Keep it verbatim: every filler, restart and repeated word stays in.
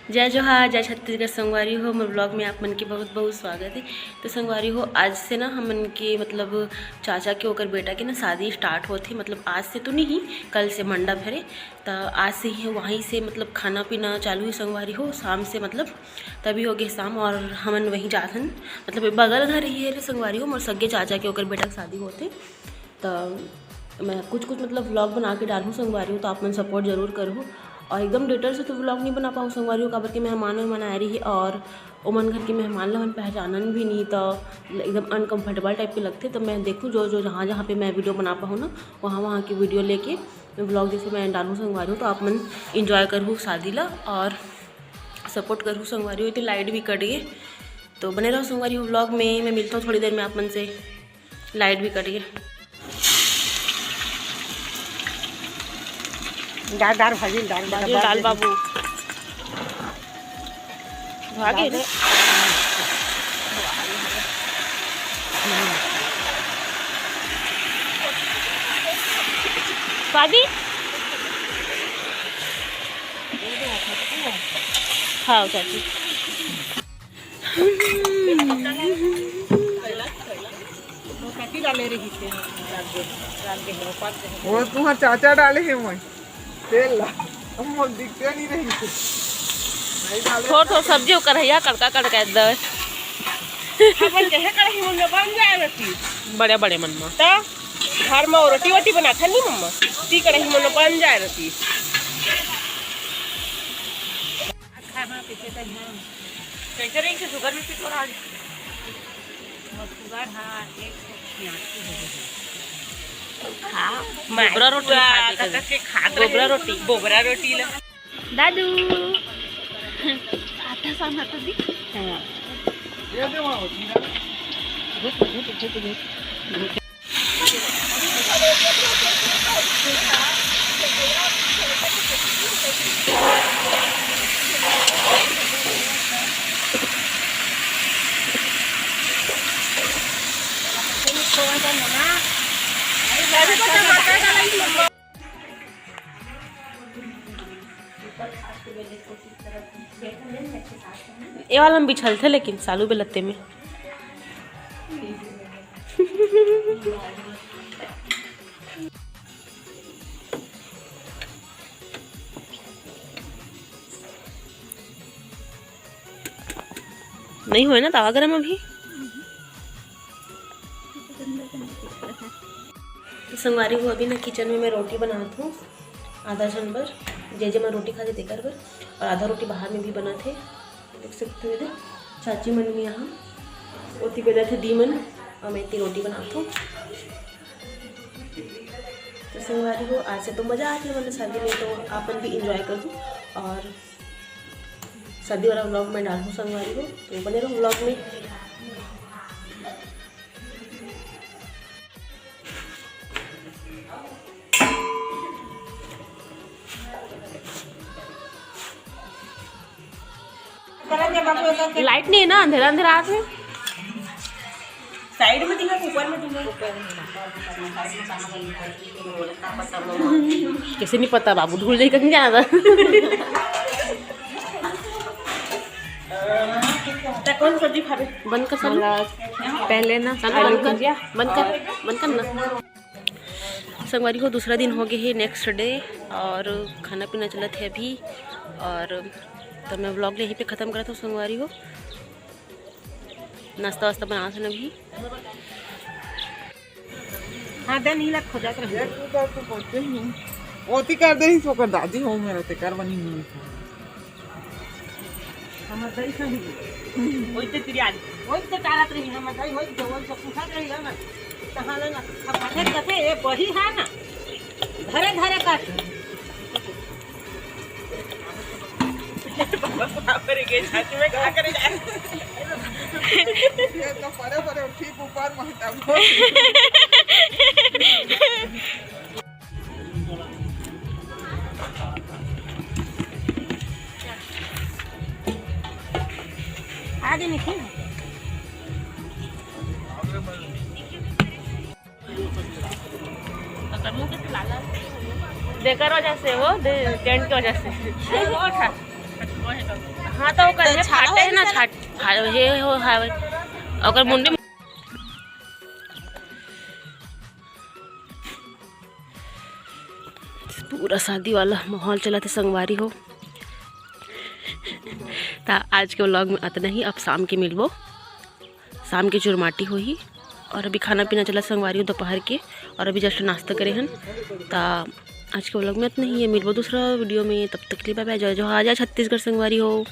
जय जोहार, जय छत्तीसगढ़ संगवारी हो, मोर vlog में आप मन के बहुत बहुत स्वागत है। तो संगवारी हो, आज से ना हमन के मतलब चाचा के ओकर बेटा के ना शादी start होत हे, मतलब आज से तो नहीं, कल से मंडप हरे, त आज से ही वहीं से मतलब खाना पीना चालू है संगवारी हो, शाम से मतलब तभी हो गए शाम और हमन वहीं जात हन, मतलब बगल घर ही है रे संगवारी हो, मोर सगे चाचा के ओकर बेटा के शादी होत हे। तो मैं कुछ कुछ मतलब vlog बना के डालूँ संगवारी हो, तो आप मन support जरूर करहू। और एकदम detail से तो vlog नहीं बना पाऊँ संगवारी हो, काबर के मेहमान उहमान आए रही और ओमन घर के मेहमान ला हमन पहचानन भी नहीं, तो एकदम uncomfortable type के लगथे। तो मैं देखूँ जो जो जहाँ जहाँ पे मैं video बना पाऊँ ना, वहाँ वहाँ की video लेके मैं vlog जैसे मैं डालूँ संगवारी हो, तो आप मन enjoy करहू शादी ला और support करहू संगवारी हो। तो लाइट भी कट गए, तो बने रहो संगवारी हो vlog में, मैं मिलता हूँ थोड़ी देर में आप मन से। लाइट भी कट गई। दार दार भाजी दार भाजी दार बाबू। भागे। भाभी। हाँ चाची। वो तुहार चाचा डाले हे मोय तेल ला, मोर दिखते नहीं रही थे। नहीं डाले। थोर थोर सब्जी ओकर हैया कड़का कड़का दे। अपन जहे कड़ही मन में बन जाए रोटी। बड़े बड़े मन में। तो घर में रोटी वोटी बनाथन नहीं मम्मा, ती कड़ही मन में बन जाए रोटी। अच्छा, हाँ, पीछे तो हाँ। कैसे रही थी sugar BP थोड़ा? और sugar, हाँ, एक सौ छियासी हो गई। हाँ, गोबरा रोटी खा के कभी। के खा गोबरा रोटी। गोबरा रोटी ला। दादू। आटा साना तो दी। हाँ। घुट, घुट, घुट, घुट। ए वाला में बिछलथे, लेकिन सालू बेलत्ते में। नहीं होए ना तवा गरम अभी। तो संगवारी हो, अभी ना kitchen में मैं रोटी बनात हूँ आधा झन बर, जे जे मन रोटी खाथे तेकर बर, और आधा रोटी बाहर में भी बनत हे। देख सकते हो इधर चाची मन भी यहाँ ओती बेलत हे दी मन, और मैं इतनी रोटी बनात हूँ। तो संगवारी हो, आज से तो मजा आथे मतलब शादी में, तो आप मन भी enjoy करो और शादी वाला vlog मैं डालूँ संगवारी हो, तो बने रहो vlog में। लाइट नहीं है ना, अंधेरा अंधेरा आत हे। साइड में दिखा, ऊपर में दिखा। कैसे नहीं पता बाबू, धूल जाई कहीं जाना था। त कौन सब्जी खाबे? बंद कर सालू। पहले ना सालू आलू बंद कर, भुजिया। बंद कर, बंद कर ना। संगवारी हो, दूसरा दिन हो गए है, next day, और खाना पीना चलत है अभी, और तो मैं vlog यहीं पे ख़त्म करत हूँ संगवारी हो। नाश्ता वास्ता बनात हन अभी। हाँ, दे नीला खोजत रही। एक तो तो बोलते ही नहीं। ओती कर दे ही सो कर दादी हो मेरा ते कर बनी नहीं। हमर दाई सही। ओई ते तिरियाली। ओई ते टारत रही, हमर दाई, ओई ते, ओई ते पूछत रही है ना। तहाँ ले ना, अब बने कथे, ए बही है ना। धरे धरे काट। बाप रे, के छाती में का करे जाए? ये तो परे परे ठीक ऊपर महता बोल। आगे निकल। देकर वजह से हो, दे, टेंट के वजह से। वो था। छाट, हे हो, हाय। ओकर मुंडी। पूरा शादी वाला माहौल चलत हे संगवारी हो। त आज के vlog में अतना ही। अब शाम के मिलबो, शाम के चुरमाटी होही। और अभी खाना पीना चलत संगवारी हो दोपहर के, और अभी just नाश्ता करे हन। त आज के vlog में अतना ही हे, मिलबो दूसरा video में। तब तक के लिए bye bye, जय जोहार, जय छत्तीसगढ़ संगवारी हो।